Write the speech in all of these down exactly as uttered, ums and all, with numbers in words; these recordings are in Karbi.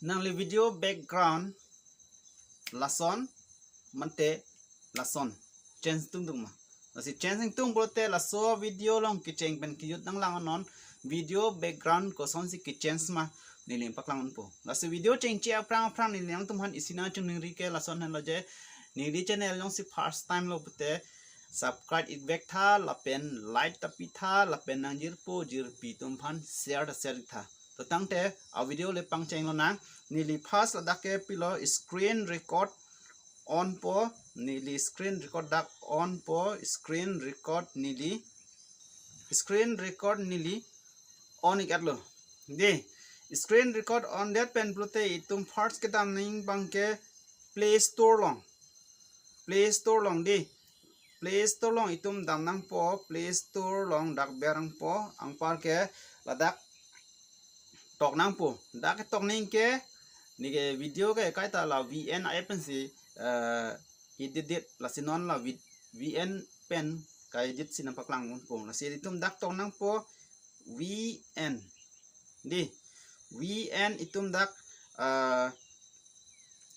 Nangli video background lason mate lason change tungtung ma. Lasi change ingtung pulote laso video along kecheng pen kejut nanglang non video background kosonsi kechange ma neli nangpaklang unpo. Lasi video chengche aphrang aphrang neli nangtumphan isi nangchiningri ke lason henlo je neli channel jongsi first time lo pute subscribe ik vek tha lapen like ta pi tha lapen nangjirpo jirpi atumphan share ta share ik tha. To tangte a video le pangcheng lonang. Neli first ladak ke pilo screen record on po, neli screen record dak on po, screen record neli screen record neli on ik-etlo. Dei, screen record on det pen pulote itum first kedam nangji abang ke Play Store along. Play Store along dei. Play Store along itum dam nangpo, Play Store along dak ber nangpo, anparke ladak tok nangpo. Dak tok nangji ke neke video ke kaita la V N app pensi, eh, edit det, lasi non la V-, V N pen ka-edit si nangpaklang unpo. Lasi itum dak tok nangpo V N. Dei, V N itum dak, eh,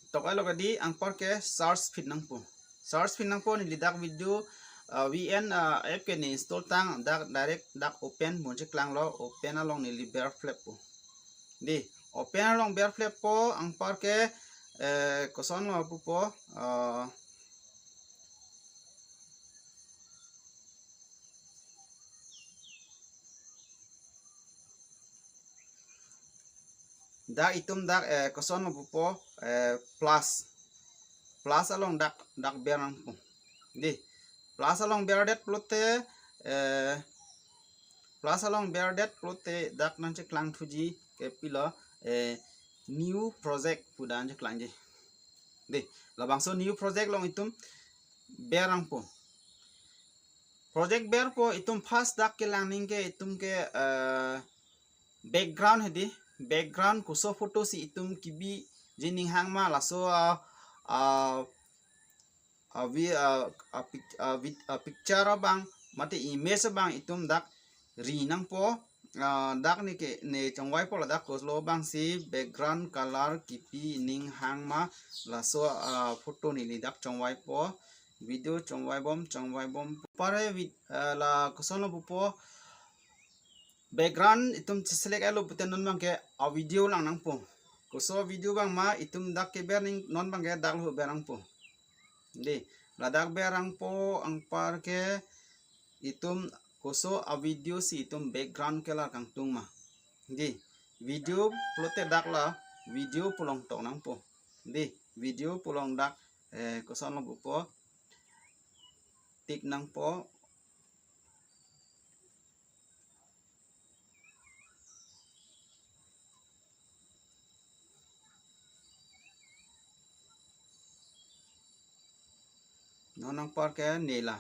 tok-etlo ke dei, anparke search pit nangpo. Search pit nangpo, neli dak video, eh, V N, eh, app ke ne install tang, dak direct dak open pu nangcheklanglo, open along neli ber phlep po. Dei, open along ber phlep po, anparke, eh, kosonlo pupo, eh, dak itum dak, eh, kosonlo pupo, eh, plus. Plus along dak, dak ber nangpo. Dei, plus along ber det pulote, eh, plus along ber det pulote dak nangcheklang thuji ke pilo, eh, new project pu dak nangcheklangji. Dei, labangso new project along itum ber nangpo. Project berpo itum first dak kelang nangji ke itum ke, eh, background hedi, background koso photo si itum kebiji aning hang ma laso, ah, ah, ah, vi-, ah, ah, pic-, ah, vid-, ah, picture abang mate image abang itum dak ri nangpo, ah, dak neke ne chongvaipo ladak kosonlo abang si background color kipi aning hang ma laso, ah, photo neli dak chongvaipo, video chongvaibom, chongvaibom. Anpar vid-, ah, la kosonlo pupo background itum select-etlo pute non abangke a video lang nangpo. Koso video abang ma itum dak keber nangji non abangke dak lo ber nangpo. Dei, ladak ber nangpo anparke itum koso a video si itum background color kangtung ma. Dei, video pulote dak la video pu along tok nangpo. Dei, video pu along dak, eh, kosonlo pupo tick nangpo. Non anparke neli la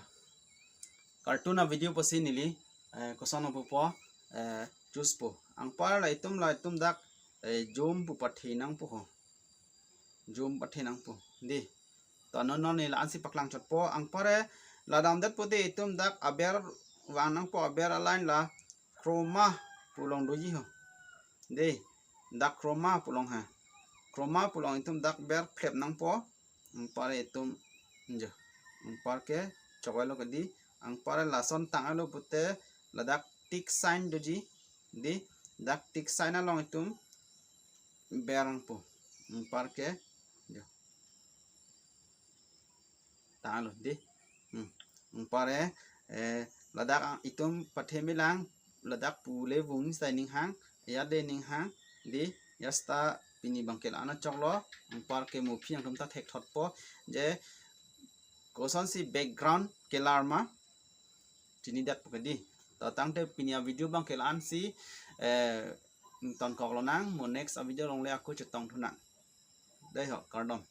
cartoon a video pusi neli, eh, kosonlo pupo, eh, choose po. Anpar la itum la itum dak, eh, zoom pu pathe nangpo ho. Zoom pathe nangpo. Dei. To non non neli la-ansi paklang chotpo. Anpar, eh, la damdet pute itum dak aber vang nangpo, aber aline la chroma pu along doji ho. Dei, dak chroma pu along ha. Chroma pu along itum dak ber phlep nangpo. Anpar itum, jo. Anparke chokvailo ke dei. Anpar lason tang-etlo pute ladak tick sign doji. Dei, dak tick sign along itum ber nangpo. Anparke, jo. Tanglo dei. Hmm. Anpar, eh, ladak itum pathe melang, ladak pule vung sita aning hang, ya dei aning hang, dei, ya sita pini abangke la-an choklo, anparke mophi nangtum ta thekthotpo, je kosonsi background color ma, chinidetpo ke dei. To tangte pini a video abangke la-ansi, eh, ingtonkok lonang, mo next a video along le ako chetong thunang. Dei ho, kardom.